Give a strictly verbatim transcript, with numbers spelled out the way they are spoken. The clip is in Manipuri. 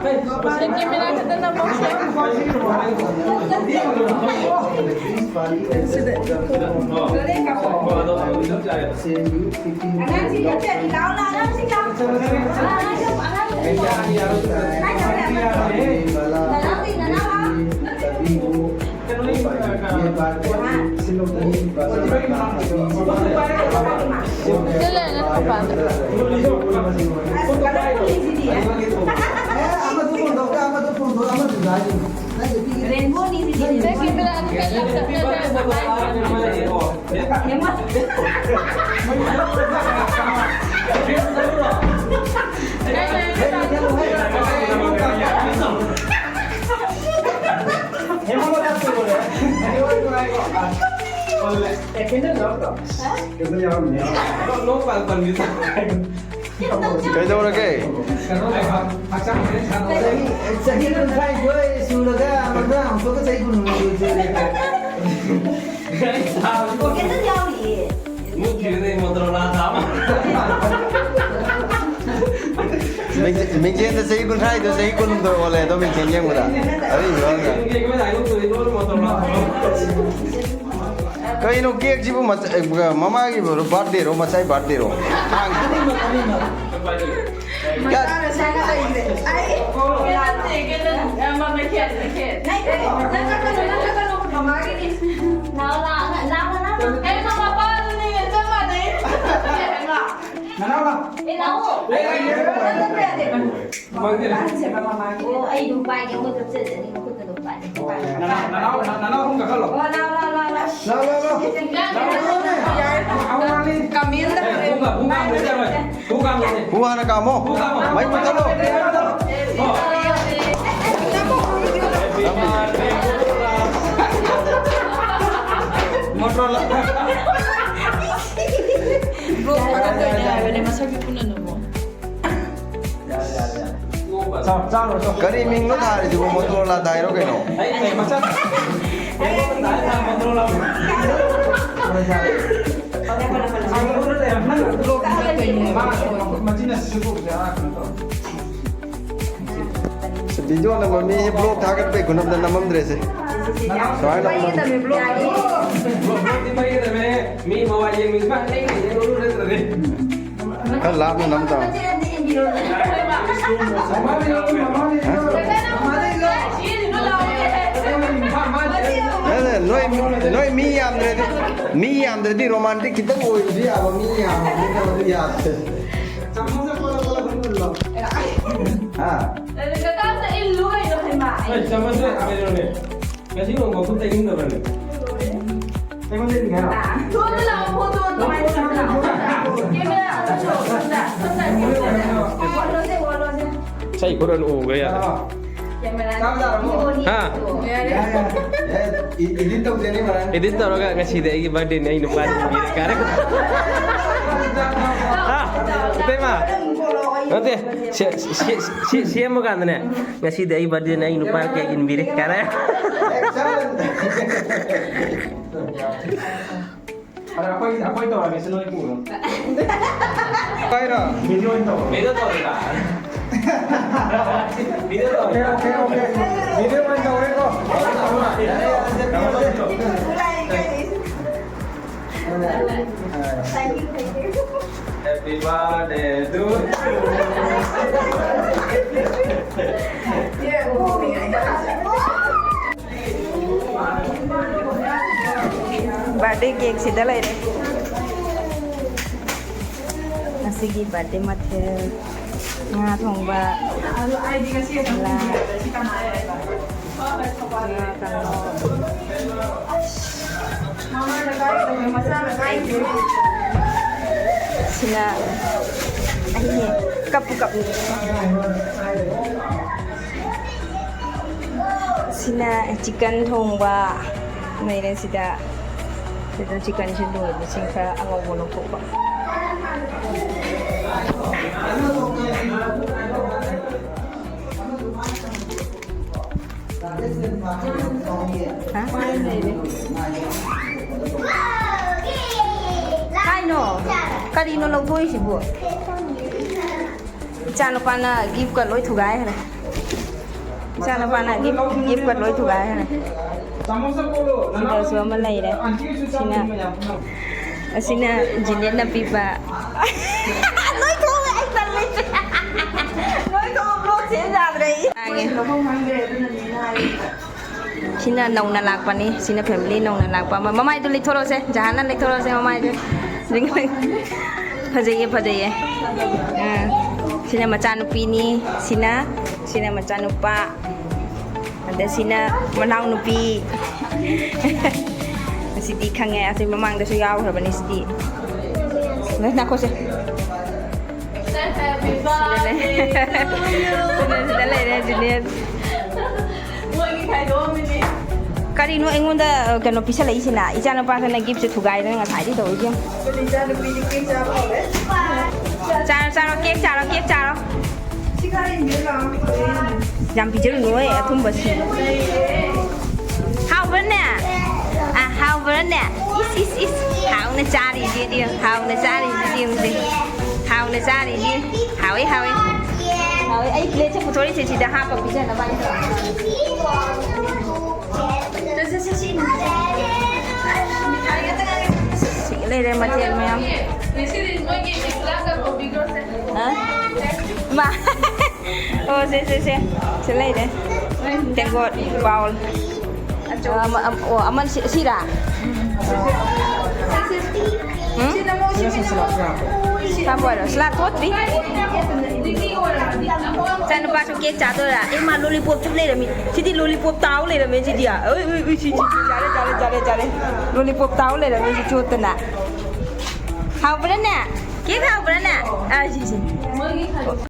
ꯁꯦ, ꯀꯦꯃꯦꯔꯥ ꯈꯛꯇ ꯅꯝꯃꯣ, ꯁꯦ꯫ ꯑꯉꯥꯡꯁꯤꯡ ꯅꯠꯇ꯭ꯔꯗꯤ ꯂꯥꯛꯑꯣ, ꯂꯥꯛꯑꯣ, ꯑꯉꯥꯡꯁꯤꯡ ꯂꯥꯛꯑꯣ꯫ ꯑꯉꯥꯡꯁꯤꯡ ꯂꯥꯛꯑꯣ꯫ ꯀꯥꯏ ꯆꯠꯈ꯭ꯔꯦ ꯑꯃꯗꯣ? ꯅꯅꯥꯎꯗꯤ, ꯅꯅꯥꯎ ꯂꯥꯛꯑꯣ꯫ ꯁꯤ ꯂꯩꯔꯦ ꯅꯪ ꯃꯄꯥꯟꯗ꯫ ꯑꯁ, ꯀꯂꯔꯐꯨꯜꯅꯤꯁꯤꯗꯤ꯫ ꯔꯦꯟꯕꯣꯅꯤꯁꯤꯗꯤ꯫ ꯅꯪꯒꯤ ꯕ꯭ꯂꯥꯛ ꯀꯂꯔ ꯆꯠꯅꯗ꯭ꯔꯕ ꯍꯥꯏꯁꯦ꯫ ꯀꯩꯗꯧꯔꯒꯦ? ꯆꯍꯤ, ꯆꯍꯤ ꯀꯨꯟꯊ꯭ꯔꯥ ꯅꯤꯊꯣꯏ ꯁꯨꯔꯒ ꯑꯃꯨꯛꯇ, ꯑꯃꯨꯛꯇ ꯆꯍꯤ ꯀꯨꯟ ꯁꯨꯔꯦ꯫ ꯄꯣꯀꯦꯠꯇ ꯌꯥꯎꯔꯤꯌꯦ꯫ ꯃꯨꯠꯈꯤꯕꯗꯩ ꯃꯣꯇꯣꯔꯣꯂꯥ ꯊꯥꯕ꯫ ꯃꯤꯡꯁꯦꯟ-, ꯃꯤꯡꯁꯦꯟꯗ ꯆꯍꯤ ꯀꯨꯟꯊ꯭ꯔꯥꯗꯣ ꯆꯍꯤ ꯀꯨꯟꯍꯨꯝꯗꯣꯏ ꯑꯣꯜꯂꯦ ꯑꯗꯣ, ꯃꯤꯡꯁꯦꯟ ꯌꯦꯡꯕꯗ꯫ ꯑꯗꯨꯏ ꯐꯤꯕꯝꯗ꯫ ꯌꯦꯡꯕꯗ ꯍꯥꯏꯗꯣꯛꯇꯣꯏꯅꯦ, ꯂꯣꯏꯅ ꯃꯣꯇꯣꯔꯣꯂꯥ ꯊꯥꯕ꯫ ꯀꯩꯅꯣ, ꯀꯦꯛꯁꯤꯕꯨ ꯃꯆ-, ꯑꯦ, ꯃꯃꯥꯒꯤ ꯕꯥꯔꯗꯦꯔꯣ, ꯃꯆꯥꯏ ꯕꯥꯔꯗꯦꯔꯣ? ꯑꯅꯤꯃꯛ, ꯑꯅꯤꯃꯛ꯫ ꯃꯆꯥꯅ ꯁꯥꯏꯅ ꯂꯩꯈ꯭ꯔꯦ꯫ ꯑꯩ ꯅꯠꯇꯦ, ꯀꯩꯅꯣ, ꯑ, ꯃꯃꯥ ꯈꯦꯠ, ꯈꯦꯠ꯫ ꯅꯪ ꯀꯛꯀꯅꯨ, ꯅꯪ ꯀꯛꯀꯅꯨ, ꯃꯃꯥꯒꯤꯅꯤ꯫ ꯂꯥꯎ, ꯂꯥꯎ, ꯂꯥꯎ, ꯂꯥꯎ, ꯂꯥꯎ꯫ ꯀꯩꯅꯣ, ꯃꯄꯥꯗꯨꯅꯤꯅꯦ, ꯆꯞ ꯃꯥꯟꯅꯩ꯫ ꯅꯅꯥꯎ ꯂꯥꯎ꯫ ꯑꯦ, ꯂꯥꯛꯑꯣ꯫ ꯑꯦ, ꯑꯦ, ꯑꯦ꯫ ꯅꯪ ꯆꯠꯄ ꯌꯥꯗꯦ꯫ ꯃꯃꯥꯒꯤ꯫ ꯑꯍꯟꯁꯦ ꯃꯃꯥꯒꯤ꯫ ꯑꯣ, ꯑꯩ ꯑꯗꯨꯝ ꯄꯥꯏꯒꯦ, ꯃꯣꯏ ꯀꯞꯆꯖꯅꯤ, ꯃꯈꯨꯠꯇ ꯑꯗꯨꯝ ꯄꯥꯏꯒꯦ꯫ ꯅꯅꯥꯎ, ꯅꯅꯥꯎ, ꯅꯅꯥꯎ ꯑꯍꯨꯝ ꯀꯥꯈꯠꯂꯣ꯫ ꯑꯣ, ꯂꯥꯎ, ꯂꯥꯎ, ꯂꯥꯎ, ꯂꯥꯎ꯫ ꯂꯥꯎ, ꯂꯥꯎ, ꯂꯥꯎ꯫ ꯌꯥꯔꯦ꯫ ꯀꯃꯦꯟꯗ ꯍꯣꯔꯦꯟ꯫ ꯍꯨ ꯍꯥꯟꯅ ꯀꯥꯝꯃꯣ꯫ ꯃꯩ ꯃꯨꯠꯊꯠꯂꯣ꯫ ꯕ꯭ꯂꯣꯛ ꯊꯥꯒꯠꯇꯣꯏꯅꯦ ꯍꯥꯏꯕꯅꯦ, ꯃꯁꯛꯇꯤ ꯄꯨꯟꯅ ꯅꯝꯃꯣ꯫ ꯀꯔꯤ ꯃꯤꯡꯅꯣ ꯊꯥꯔꯤꯁꯤꯕꯣ? ꯃꯣꯇꯣꯔꯣꯂꯥ ꯊꯥꯏꯔꯣ ꯀꯩꯅꯣ? ꯚꯤꯗꯤꯑꯣ ꯅꯝꯕ ꯃꯤ ꯕ꯭ꯂꯣꯛ ꯊꯥꯒꯠꯄꯩ ꯈꯨꯅꯝꯗ ꯅꯝꯃꯝꯗ꯭ꯔꯦꯁꯦ꯫ ꯁꯨꯃꯥꯏꯅ ꯅꯝꯃꯝ- ꯕ꯭ꯂꯣꯛꯇꯤ ꯃꯩ ꯅꯠꯇꯕꯅꯦ꯫ ꯃꯤ ꯃꯃꯥꯏ ꯌꯦꯡꯕꯁꯨ ꯂꯩ ꯂꯩ ꯅꯠꯇ꯭ꯔꯗꯤ꯫ ꯈꯔ ꯂꯥꯞꯅ ꯅꯝ ꯇꯥꯕꯅꯤ꯫ ꯅꯠꯇꯦ, ꯅꯣꯏ ꯅꯣꯏ ꯃꯤ ꯌꯥꯝꯗ꯭ꯔꯗꯤ, ꯃꯤ ꯌꯥꯝꯗ꯭ꯔꯗꯤ ꯔꯣꯃꯥꯟꯇꯤꯛ ꯈꯤꯇꯪ ꯑꯣꯏꯕꯗꯤ ꯌꯥꯕ, ꯃꯤ ꯌꯥꯝꯃꯕꯅꯤꯅ ꯃꯗꯨ ꯌꯥꯗ꯭ꯔꯦ꯫ ꯍꯥ? ꯆꯃꯁ ꯀꯩꯅꯣꯅꯦ꯫ ꯉꯁꯤ ꯅꯣꯡ ꯃꯈꯨꯠ ꯇꯩꯅꯤꯡꯗꯕ꯭ꯔꯅꯦ? ꯑꯩꯉꯣꯟꯗ ꯏꯟꯒꯦ ꯍꯥꯏꯔꯣ? ꯏꯁꯩ ꯈꯨꯔꯟ ꯎꯕ ꯌꯥꯔꯦ꯫ ꯍꯥ? Edit ꯇꯧꯔꯒ ꯉꯁꯤꯗꯤ ꯑꯩꯒꯤ birthday ꯅꯦ, ꯑꯩ ꯅꯨꯄꯥꯗ ꯏꯟꯕꯤꯔꯦ ꯀꯥꯔꯦ꯫ ꯍꯥ? ꯏꯇꯩꯃ? ꯅꯠꯇꯦ, ꯁꯦ-, ꯁꯦ-, ꯁꯦ-, ꯁꯦꯝꯕ ꯀꯥꯟꯗꯅꯦ, "ꯉꯁꯤꯗꯤ ꯑꯩ birthday ꯅꯦ, ꯑꯩ ꯅꯨꯄꯥꯗ cake ꯏꯟꯕꯤꯔꯦ ꯀꯥꯔꯦ"꯫ ꯑꯗ ꯑꯩꯈꯣꯏ, ꯑꯩꯈꯣꯏ ꯇꯧꯔꯒꯦꯁꯦ, ꯅꯣꯏ ꯄꯨꯔꯣ꯫ ꯀꯥꯏꯔꯣ? Video ꯑꯣꯏꯅ ꯇꯧꯔꯣ꯫ Video ꯇꯧꯔꯤꯕ? Video ꯇꯧꯔꯤꯕ? Okay, okay, okay. Video ꯑꯣꯏꯅ ꯇꯧꯔꯦꯀꯣ꯫ Happy birthday to you. Birthday cake ꯁꯤꯗ ꯂꯩꯔꯦ꯫ ꯉꯁꯤꯒꯤ birthday ꯃꯊꯦꯜ: ꯉꯥ ꯊꯣꯡꯕ, ꯁꯂꯥꯗ, ꯉꯥ ꯀꯥꯡꯉꯧ꯫ ꯁꯤꯅ ꯑꯩꯅꯦ, ꯀꯞꯄꯨ ꯀꯞꯅꯤꯡꯉꯦ꯫ ꯁꯤꯅ chicken ꯊꯣꯡꯕ ꯂꯩꯔꯦ ꯁꯤꯗ꯫ ꯁꯤꯗ chicken ꯁꯤ ꯂꯣꯏꯕꯁꯤꯡ ꯈꯔ ꯑꯉꯧꯕ ꯂꯧꯊꯣꯛꯄ꯫ ꯍꯥ? ꯀꯥꯏꯅꯣ? ꯀꯔꯤꯅꯣ ꯂꯧꯊꯣꯛꯏꯁꯤꯕꯨ? ꯏꯆꯥꯅꯨꯄꯥꯅ gift ꯀ ꯂꯣꯏ ꯊꯨꯒꯥꯏꯈ꯭ꯔꯦ꯫ ꯏꯆꯥꯅꯨꯄꯥꯅ ꯒꯤꯐ, ꯒꯤꯐꯀ ꯂꯣꯏ ꯊꯨꯒꯥꯏꯈ꯭ꯔꯦ꯫ ꯁꯤꯗꯁꯨ ꯑꯃ ꯂꯩꯔꯦ꯫ ꯁꯤꯅ, ꯑꯁꯤꯅ ꯖꯤꯅꯦꯠꯅ ꯄꯤꯕ꯫ ꯂꯣꯏ ꯊꯣꯛꯑꯦ, ꯑꯩ ꯇꯜꯂꯦ꯫ ꯂꯣꯏ ꯊꯣꯛꯑ ꯕ꯭ꯂꯣꯛ ꯁꯦꯝ ꯌꯥꯗ꯭ꯔꯦ ꯑꯩ꯫ ꯁꯤꯅ ꯅꯧꯅ ꯂꯥꯛꯄꯅꯤ꯫ ꯁꯤꯅ ꯐꯦꯃꯤꯂꯤ ꯅꯧꯅ ꯂꯥꯛꯄ ꯑꯃ꯫ ꯃꯃꯥꯏꯗꯣ ꯂꯩꯊꯣꯔꯛꯑꯣꯁꯦ, ꯖꯍꯥꯟꯅ ꯂꯩꯊꯣꯔꯛꯑꯣꯁꯦ ꯃꯃꯥꯏꯗꯣ꯫ ꯐꯖꯩꯌꯦ, ꯐꯖꯩꯌꯦ꯫ ꯑꯥ, ꯁꯤꯅ ꯃꯆꯥꯅꯨꯄꯤꯅꯤ꯫ ꯁꯤꯅ, ꯁꯤꯅ ꯃꯆꯥꯅꯨꯄꯥ꯫ ꯑꯗ ꯁꯤꯅ ꯃꯅꯥꯎꯅꯨꯄꯤ꯫ ꯁꯤꯗꯤ ꯈꯪꯉꯦ, ꯑꯁꯤ ꯃꯃꯥꯡꯗꯁꯨ ꯌꯥꯎꯈ꯭ꯔꯕꯅꯤ ꯁꯤꯗꯤ꯫ ꯅ-, ꯅꯥꯈꯣꯁꯦ꯫ ꯁꯤꯗ ꯂꯩ-, ꯁꯤꯗ, ꯁꯤꯗ ꯂꯩꯔꯦ ꯖꯨꯅꯤꯌꯔ꯫ ꯀꯔꯤꯅꯣ ꯑꯩꯉꯣꯟꯗ, ꯑ, ꯀꯩꯅꯣ ꯄꯤꯁꯜꯂꯛꯏꯁꯤꯅ? ꯏꯆꯥꯅꯨꯄꯥꯁꯤꯅ ꯒꯤꯐꯁꯦ ꯊꯨꯒꯥꯏꯗꯅ ꯉꯁꯥꯏꯗꯩ ꯇꯧꯔꯤꯁꯦ ꯌꯦꯡꯉꯨ꯫ ꯆꯥꯔꯣ, ꯆꯥꯔꯣ, ꯀꯦꯛ ꯆꯥꯔꯣ, ꯀꯦꯛ ꯆꯥꯔꯣ꯫ ꯌꯥꯝ ꯄꯤꯖꯔꯨꯅꯨꯍꯦ ꯑꯊꯨꯝꯕꯁꯤ꯫ ꯍꯥꯎꯕ꯭ꯔꯅꯦ? ꯑ, ꯍꯥꯎꯕ꯭ꯔꯅꯦ? ꯏꯁ, ꯏꯁ, ꯏꯁ꯫ ꯍꯥꯎꯅ ꯆꯥꯔꯤꯁꯤꯗꯤ, ꯍꯥꯎꯅ ꯆꯥꯔꯤꯁꯤꯗꯤ ꯌꯦꯡꯉꯨꯁꯦ꯫ ꯍꯥꯎꯅ ꯆꯥꯔꯤꯁꯤ꯫ ꯍꯥꯎꯋꯤ, ꯍꯥꯎꯋꯤ꯫ ꯍꯥꯎꯋꯤ꯫ ꯑꯩ ꯄ꯭ꯂꯦꯠꯁꯦ ꯄꯨꯊꯣꯔꯛꯏꯁꯦ ꯁꯤꯗ ꯍꯥꯞꯄ ꯄꯤꯖꯅꯕ ꯍꯥꯏꯅ꯫ ꯁꯤ ꯂꯩꯔꯦ ꯃꯊꯦꯜ ꯃꯌꯥꯝ꯫ ꯍꯥ? ꯃꯥ꯫ ꯑꯣ, ꯁꯦ, ꯁꯦ, ꯁꯦ꯫ ꯁꯤ ꯂꯩꯔꯦ꯫ ꯇꯦꯡꯀꯣꯠ, bowl꯫ ꯑꯃ, ꯑꯃ, ꯑꯣ, ꯑꯃ ꯁꯤ, ꯁꯤꯔꯥ? ꯎꯝ? ꯁꯤ ꯁꯤ ꯁꯤ ꯁꯤ꯫ ꯍꯥꯞꯄ ꯑꯣꯏꯔꯣ꯫ ꯁꯂꯥꯗ ꯇꯣꯠꯇ꯭ꯔꯤ꯫ ꯏꯆꯥꯅꯨꯄꯥꯁꯨ ꯀꯦꯛ ꯆꯥꯗꯣꯏꯔꯥ? ꯑꯦ, ꯃꯥ ꯂꯣꯂꯤꯄꯣꯞꯁꯨ ꯂꯩꯔꯝꯃꯤ꯫ ꯁꯤꯗꯤ ꯂꯣꯂꯤꯄꯣꯞ ꯇꯥꯎ ꯂꯩꯔꯝꯃꯦ ꯁꯤꯗꯤ꯫ ꯑ, ꯎꯏ, ꯎꯏ, ꯎꯏ, ꯁꯤ, ꯁꯤ, ꯁꯤ, ꯆꯥꯔꯦ, ꯆꯥꯔꯦ, ꯆꯥꯔꯦ, ꯆꯥꯔꯦ꯫ ꯂꯣꯂꯤꯄꯣꯞ ꯇꯥꯎ ꯂꯩꯔꯝꯃꯦ ꯁꯤ ꯆꯣꯠꯇꯅ꯫ ꯍꯥꯎꯕ꯭ꯔꯥꯅꯦ? ꯀꯦꯛ ꯍꯥꯎꯕ꯭ꯔꯥꯅꯦ? ꯑ, ꯁꯤ, ꯁꯤ꯫